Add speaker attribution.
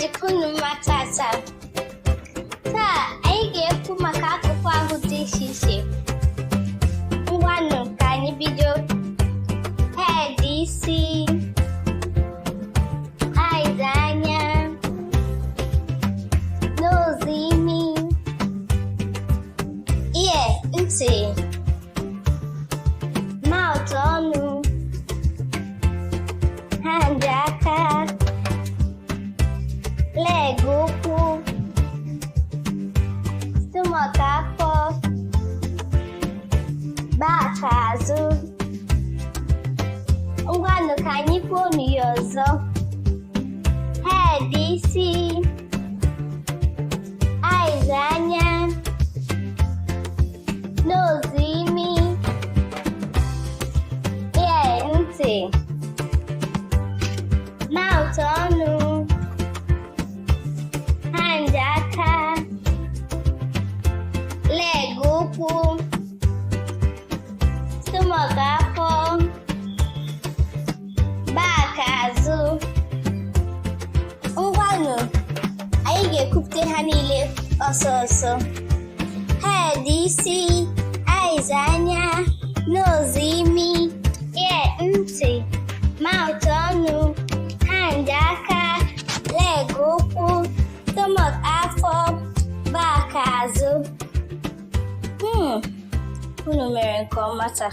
Speaker 1: Dịkwa unu mma tata. Taa, anyị ga-ekwu maka akụkụ ahụ dị iche iche. Ngwanụ, ka anyị bido. Head, isi. Eyes, anya. Nose, imi. Ear, ntị. Mouth, ọnụ. Hand, aka. Leg, ụkwụ. Stomach, afọ. Back, azụ. Ngwanụ, ka anyị kwuo ya ọzọ. Head, isi. Eyes, anya. Nose, imi. Ear, ntị. Mouth, ọnụ. Hand, aka. Leg, ụkwụ. Stomach, afọ. Back, azụ. Ngwanụ, anyị ga-ekwupụta ha niile ọsọ ọsọ. Head, isi. Eyes, anya. Nose, imi. Ear, ntị. Mouth, ọnụ. Hand, aka. Leg, ụkwụ. Stomach, afọ. Back, azụ. Unu mere nke ọma taa.